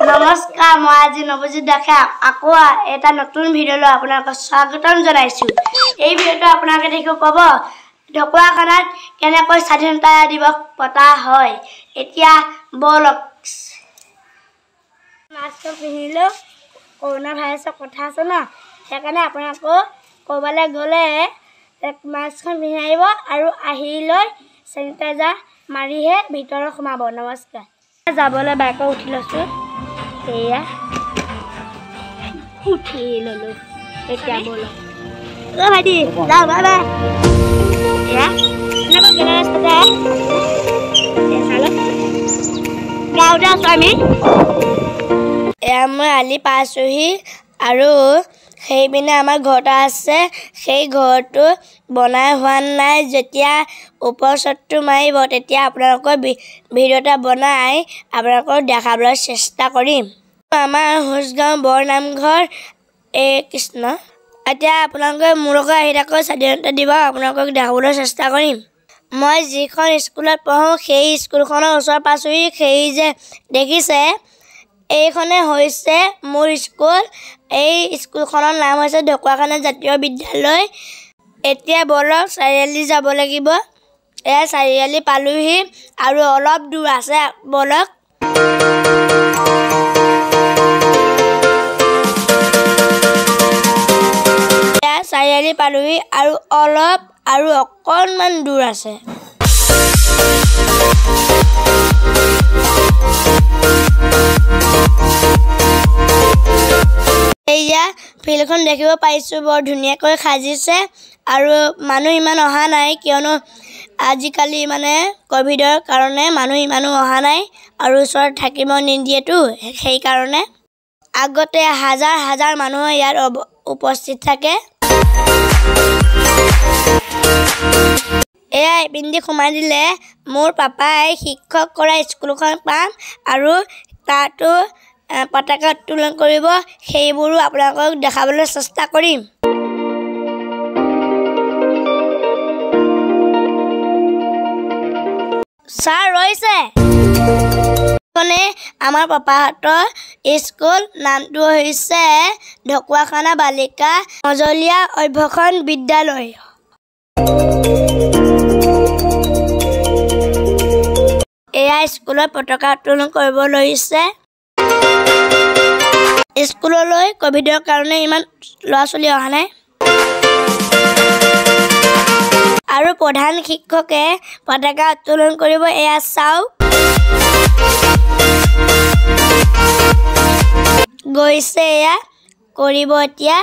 নমস্কাৰ, মই আজি নৱজিত দাসে আকৌ এটা নতুন ভিডিঅ'লৈ আপোনালোকক স্বাগতম জনাইছোঁ। এই ভিডিঅ'টো আপোনালোকে দেখিব পাব ঢকুৱাখানাত কেনেকৈ স্বাধীনতা দিৱস পতা হয়। এতিয়া ব'লক। মাস্কটো পিন্ধিলেও কৰোণা ভাইৰাছৰ কথা আছে ন, সেইকাৰণে আপোনালোকেও ক'ৰবালৈ গ'লে মাস্কখন পিন্ধি আহিব আৰু আহি লৈ চেনিটাইজাৰ মাৰিহে ভিতৰত সোমাব। নমস্কাৰ। যাবলৈ বাইকত উঠি লৈছোঁ, এয়া উঠি ল'লোঁ। এতিয়া ব'লক। অ' ভাইটি যাওঁ, বাই বাই। এয়া এনেকুৱা গেলা ৰাস্তাতে চাই গাঁৱতে আছোঁ আমি। এয়া মই আলি পাইছোঁহি আৰু সেইপিনে আমাৰ ঘৰ এটা আছে। সেই ঘৰটো বনাই হোৱা নাই। যেতিয়া ওপৰ চটটো মাৰিব তেতিয়া আপোনালোকৰ ভিডিঅ' এটা বনাই আপোনালোকক দেখাবলৈ চেষ্টা কৰিম। আমাৰ হুচগাঁও বৰ নামঘৰ। এই কৃষ্ণ। এতিয়া আপোনালোকে মোৰ লগত আহি থাকক, স্বাধীনতা দিৱস আপোনালোকক দেখাবলৈ চেষ্টা কৰিম। মই যিখন স্কুলত পঢ়োঁ সেই স্কুলখনৰ ওচৰ পাইছোঁহি। সেই যে দেখিছে এইখনে হৈছে মোৰ স্কুল। এই স্কুলখনৰ নাম হৈছে ঢকুৱাখানা জাতীয় বিদ্যালয়। এতিয়া ব'লক চাৰিআলি যাব লাগিব। এয়া চাৰিআলি পালোহি আৰু অলপ দূৰ আছে, ব'লক। এয়া চাৰিআলি পালোহি আৰু অলপ আৰু অকণমান দূৰ আছে। এয়া ফিল্ডখন দেখিব পাইছোঁ, বৰ ধুনীয়াকৈ সাজিছে আৰু মানুহ ইমান অহা নাই, কিয়নো আজিকালি মানে ক'ভিডৰ কাৰণে মানুহ ইমানো অহা নাই আৰু ওচৰত থাকিব নিদিয়েতো, সেইকাৰণে। আগতে হাজাৰ হাজাৰ মানুহ ইয়াত উপস্থিত থাকে। এয়া এইপিনেদি সোমাই দিলে মোৰ পাপাই শিক্ষক কৰা স্কুলখন পাম আৰু তাতো পতাকা উত্তোলন কৰিব, সেইবোৰো আপোনালোকক দেখাবলৈ চেষ্টা কৰিম। ছাৰ ৰৈছে। এইখনে আমাৰ পাপাহঁতৰ স্কুল, নামটো হৈছে ঢকুৱাখানা বালিকা মজলীয়া অভ্যসন বিদ্যালয়। এয়া স্কুলত পতাকা উত্তোলন কৰিব লৈছে। স্কুললৈ ক'ভিডৰ কাৰণে ইমান ল'ৰা ছোৱালী অহা নাই আৰু প্ৰধান শিক্ষকে পতাকা উত্তোলন কৰিব। এয়া চাওক, গৈছে, এয়া কৰিব এতিয়া।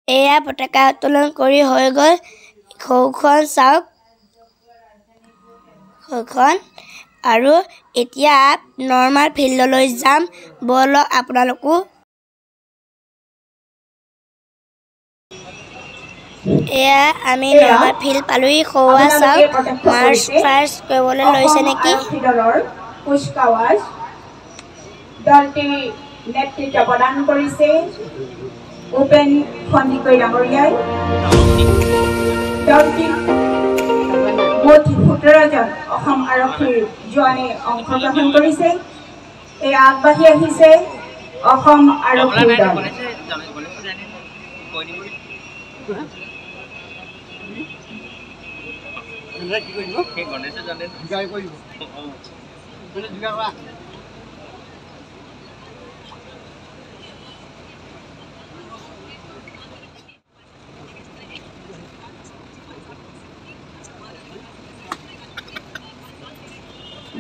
এয়া পতাকা উত্তোলন কৰি হৈ গ'ল। সৌখন চাওক, সৌখন। আৰু এতিয়া নৰ্মাল ফিল্ডলৈ যাম, ব'লক আপোনালোকো। এয়া আমি নৰ্মাল ফিল্ড পালোহি। সৌৱা চাওক, মাৰ্চ পাৰ্চ কৰিবলৈ লৈছে নেকি। কুচকাৱাজ দলটিৰ নেতৃত্ব প্ৰদান কৰিছে উপেন সন্দিকৈ ডাঙৰীয়াই। দলটিত মুঠ 17জন অসম আৰক্ষীৰ জোৱানে অংশগ্ৰহণ কৰিছে। এই আগবাঢ়ি আহিছে অসম আৰক্ষীৰ দল।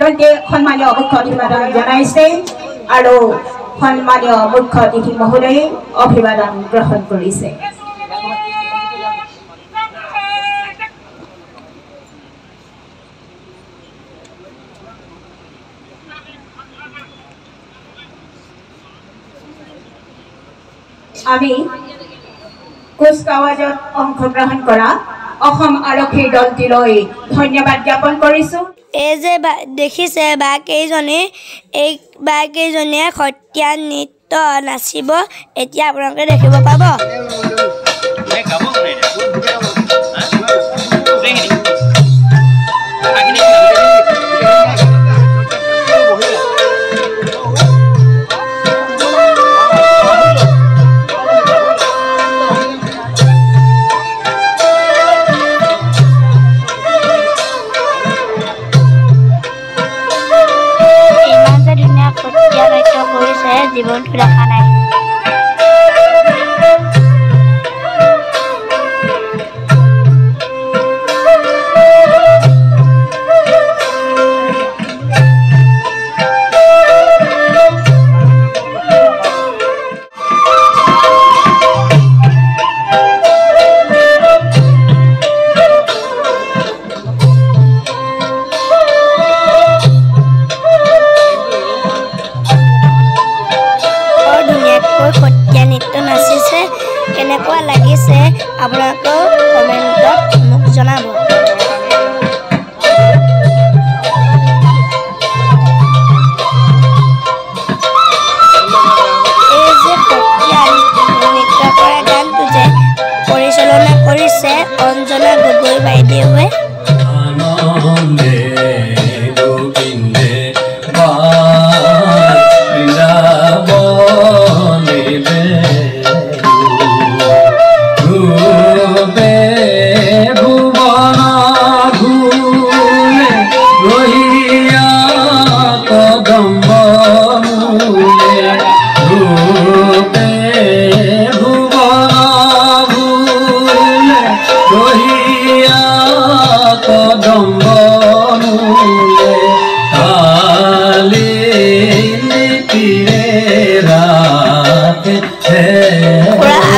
দলটিয়ে সন্মানীয় মুখ্য অভিবাদন জনাইছে আৰু সন্মানীয় মুখ্য অতিথি মহোদয়ে অভিবাদন গ্ৰহণ কৰিছে। আমি কুচকাৱাজত অংশগ্ৰহণ কৰা অসম আৰক্ষীৰ দলটিলৈ ধন্যবাদ জ্ঞাপন কৰিছোঁ। এই যে দেখিছে বা কেইজনী, এই বা কেইজনীয়ে সত্ৰীয়া নৃত্য নাচিব, এতিয়া আপোনালোকে দেখিব পাব। জীৱনটো দেখা নাই। সত্ৰীয়া নৃত্য নাচিছে, কেনেকুৱা লাগিছে আপোনালোকেও কমেণ্টত মোক জনাব। এই যে সত্ৰীয়া নৃত্য কৰা গানটো যে পৰিচালনা কৰিছে অঞ্জনা গগৈ বাইদেৱে।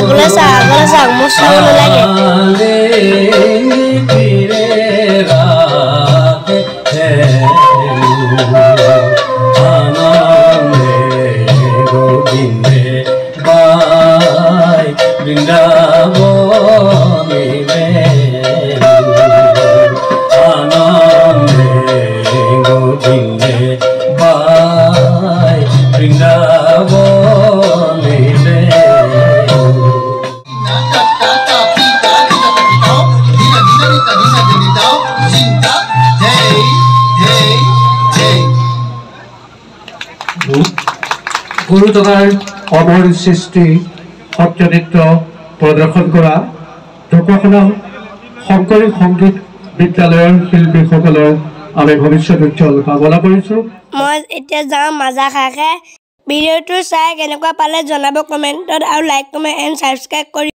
আগলৈ চাওক, আগলৈ চাওক, মোৰ চাব নালাগে। গুৰুজনাৰ অমৰ সৃষ্টি সত্ৰীয়া নৃত্য প্ৰদৰ্শন কৰা ঢকুৱাখনা শংকৰী সংগীত বিদ্যালয়ৰ শিল্পীসকলৰ আমি ভৱিষ্যত উজ্জ্বল কামনা কৰিছোঁ। মই এতিয়া যাওঁ মাজা খাই। ভিডিঅ'টো চাই কেনেকুৱা পালে জনাব কমেণ্টত আৰু লাইক, কমেণ্ট এণ্ড ছাবস্ক্ৰাইব কৰি